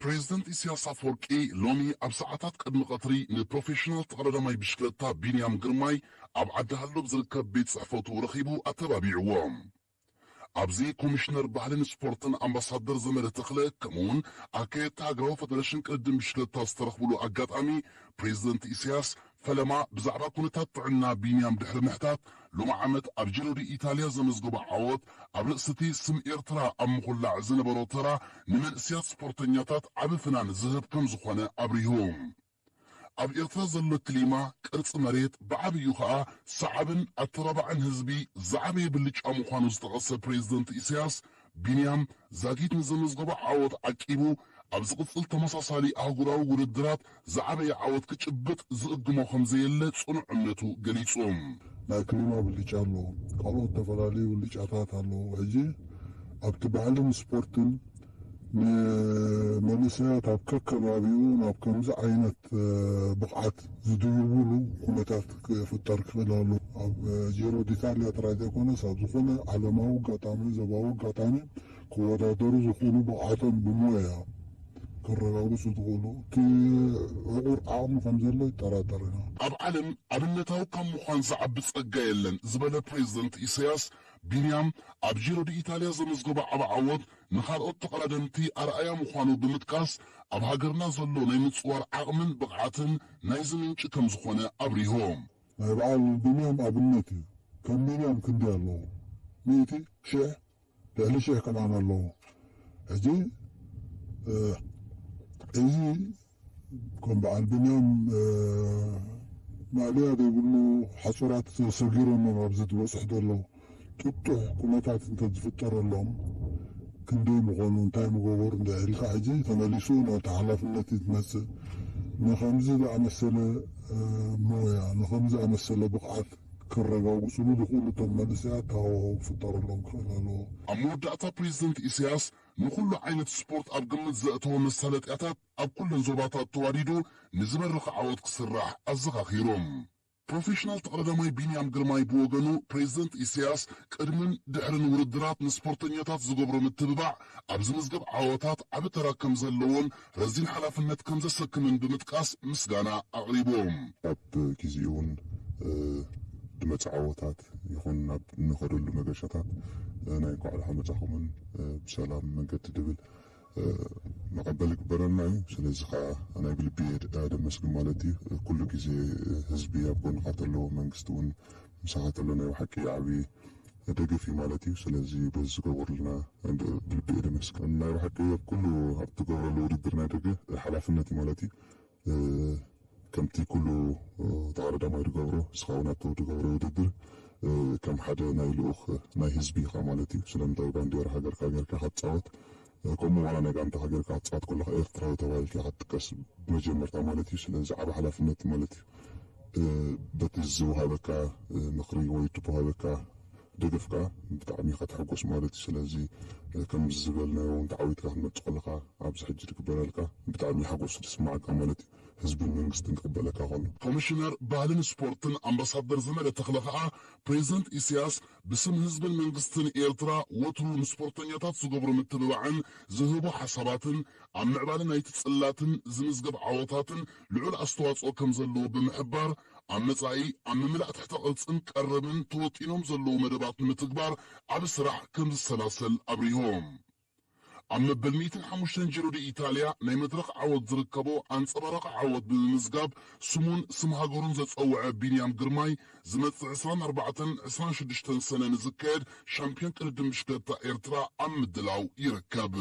ፕሬዝደንት ኢሳያስ ኣፈወርቂ ሎሚ ኣብ ሰዓታት ቅድሚ ቀትሪ ንፕሮፌሽናል ተቐዳዳማይ ብሽክለታ ቢንያም ግርማይ ኣብ ዓዲ ሃሎ ኣብ ዝርከብ ቤት ጽሕፈቱ ረኺቡ ኣተባቢዕዎ። ኣብዚ ኮሚሽነር ባህልን ስፖርትን ኣምባሳደር ዘመደ ተኽለ ከምኡውን ኣካየድቲ ሃገራዊ ፈደረሽን ቅድድም ብሽክለታ ዝተረኽብሉ ኣጋጣሚ ፕሬዝደንት ኢሳያስ ፈለማ ብዛዕባ ኩነታት ጥዕና ቢንያም ድሕሪ ምሕታት ሎሚ ዓመት ኣብ ጂሮ ዲ ኢታልያ ዘመዝገቦ ዓወት ኣብ ርእሲ እቲ ስም ኤርትራ ኣብ ምኹላዕ ዝነበሮ ተራ ንመንእሰያት ስፖርተኛታት ዓቢ ፍናን ዝህብ ከም ዝኾነ ኣብሪሁ። ኣብ ኤርትራ ዘሎ ክሊማ፣ ቅርጺ መሬት፣ ብዓብዩ ኸኣ ሰዓብን ኣተባባዕን ህዝቢ ዝዓበየ ብልጫ ምዃኑ ዝጠቐሰ ፕሬዝደንት ኢሳያስ፣ ቢንያም ዛጊት ንዘመዝገቦ ዓወት ዓቂቡ ኣብ ዝቕጽል ተመሳሳሊ ኣህጉራዊ ውድድራት ዝዓበየ ዓወት ክጭብጥ ዝእግሞ ከም ዘየለ ጽኑዕ እምነቱ ገሊጹ። ናይ ክሊማ ብልጫ ኣለዎ። ካልኦት ዝተፈላለዩ ብልጫታት ኣለዎ። ሕጂ ኣብቲ ባህልን ስፖርትን ንመንእሰያት ኣብ ከከባቢኡ ናብ ከምዚ ዓይነት ብቕዓት ዝድይብሉ ኩነታት ክፍጠር ክኽእል ኣሎ። ኣብ ጂሮ ዲታልያ ጥራይ ዘይኮነስ ኣብ ዝኾነ ዓለማዊ ኣጋጣሚ፣ ዞባዊ ኣጋጣሚ ክወዳደሩ ዝኽእሉ ብቕዓቶም ብሞያ ክረጋግጹ ዝኽእሉ እቲ ዕቑር ዓቕሚ ከም ዘሎ ይጠራጠር ኢና። ኣብ ዓለም ኣብነታዊ ካብ ምዃን ዝዓቢ ጸጋ የለን ዝበለ ፕሬዝደንት ኢሳያስ፣ ቢንያም ኣብ ጂሮ ዲ ኢታልያ ዘመዝገቦ ዓቢ ዓወት ንኻልኦት ተቐዳደምቲ ኣርኣያ ምዃኑ ብምጥቃስ፣ ኣብ ሃገርና ዘሎ ናይ ምጽዋር ዓቕምን ብቕዓትን ናይዚ ምንጪ ከም ዝኾነ ኣብሪሆም። ናይ በዓል ቢንያም ኣብነት እዩ። ከም ቢንያም ክንደይ ኣለዉ? ሚእቲ፣ ሽሕ፣ ልዕሊ ሽሕ ከማን ኣለዉ። ሕጂ እዚ ከም በዓል ቢንያም ማእለያ ዘይብሉ ሓጹራት ሰጊሮም እዮም ኣብዚ ዝበጽሑ ዘለዉ። ጥጡሕ ኩነታት እንተዝፍጠረሎም ክንደይ ምኾኑ፣ እንታይ ምገበሩ እንድሕር ኢልካ፣ ሕጂ ተመሊሱ ናብቲ ሓላፍነት እዩ ዝመጽእ። ንኸምዚ ዝኣመሰለ ሞያ፣ ንኸምዚ ዝኣመሰለ ብቕዓት ክረጋግጽሉ ዝኽእሉ እቶም መንእሰያት ሃዋህው ክፍጠረሎም ክኽእል ኣለዎ። ኣብ መወዳእታ ፕሬዝደንት ኢሳያስ ንኹሉ ዓይነት ስፖርት ኣብ ግምት ዘእተወ መሳለጥያታት ኣብ ኩለን ዞባታት ተዋዲዱ ንዝበርኽ ዓወት ክስራሕ ኣዘኻኺሮም። ፕሮፌሽናል ተቐዳዳማይ ቢንያም ግርማይ ብወገኑ ፕሬዝደንት ኢሳያስ ቅድምን ድሕርን ውድድራት ንስፖርተኛታት ዝገብሮ ምትብባዕ ኣብ ዝምዝገብ ዓወታት ዓቢ ተራ ከም ዘለዎን ረዚን ሓላፍነት ከም ዘሰክምን ብምጥቃስ ምስጋና ኣቕሪቦም። ኣብ ግዜኡ እውን ድመጽ ዓወታት ይኹን ናብ እንኸደሉ መገሻታት ናይ እንኳዕ ደሓን መጻኹምን ብሰላም መንገዲ ድብል መቐበል ይግበረና እዩ። ስለዚ ከዓ ናይ ብልቢ እየ ደመስግን ማለት እዩ። ኩሉ ግዜ ህዝቢ ኣብ ጎንኻ ተሎ፣ መንግስቲ እውን ምሳኻ ተሎ ናይ ብሓቂ ዓብዪ ደገፍ እዩ ማለት እዩ። ስለዚ በዚ ዝገበሩልና ብልቢ እየ ደመስግን። ናይ ብሓቂ ኣብ ኩሉ ኣብ ትገብረሉ ውድድር ናይ ደገ ሓላፍነት እዩ ማለት እዩ። ከምቲ ኩሉ ተቐዳዳማይ ዝገብሮ፣ ንስኻ እውን ኣብቲ ዝገብሮ ውድድር ከም ሓደ ናይ ልኡኽ ናይ ህዝቢ ኢኻ ማለት እዩ። ስለምንታይ ባንዴራ ሃገርካ ጌርካ ኢኻ ትጻወት፣ ከምኡ ዋላ ናይ ጋንታኻ ጌርካ ክትጻወት ከለኻ ኤርትራዊ ተባሂልካ ኢኻ ትጥቀስ ብመጀመርታ ማለት እዩ። ስለዚ ዓቢ ሓላፍነት ማለት እዩ። በቲ ዝወሃበካ ምኽሪ ወይ ድወሃበካ ደገፍካ ብጣዕሚ ኢኻ ትሕጎስ ማለት እዩ። ስለዚ ከምዚ ዝበልናዮ እውን ተዓዊትካ ክትመጽእ ከለኻ ኣብዚ ሕጂ ዝግበረልካ ብጣዕሚ ሓጎስ ዝስማዓካ ማለት እዩ። ህዝብን መንግስትን ክቕበለካ ከሎ። ኮሚሽነር ባህልን ስፖርትን ኣምባሳደር ዘመደ ተኽለ ኸኣ ፕሬዝደንት ኢሳያስ ብስም ህዝብን መንግስትን ኤርትራ ወትሩ ንስፖርተኛታት ዝገብሮ ምትብባዕን ዝህቦ ሓሳባትን ኣብ ምዕባለ ናይቲ ጽላትን ዝምዝገብ ዓወታትን ልዑል ኣስተዋጽኦ ከም ዘለዎ ብምሕባር፣ ኣብ መጻኢ ኣብ ምምላእ ትሕተ ቅርጽን ቀረብን ተወጢኖም ዘለዉ መደባት ንምትግባር ዓቢ ስራሕ ከም ዝሰላሰል ኣብሪሆም። ኣብ መበል ሚእትን ሓሙሽተን ጂሮ ዲ ኢታልያ ናይ መድረኽ ዓወት ዝርከቦ ኣንጸባራቒ ዓወት ብምምዝጋብ ስሙን ስም ሃገሩን ዘጸውዐ ቢንያም ግርማይ ዝመጽእ ዕስራን ኣርባዕተን ዕስራን ሽዱሽተን ሰነ ንዝካየድ ሻምፒዮን ቅድድም ብሽክለታ ኤርትራ ኣብ ምድላው ይርከብ።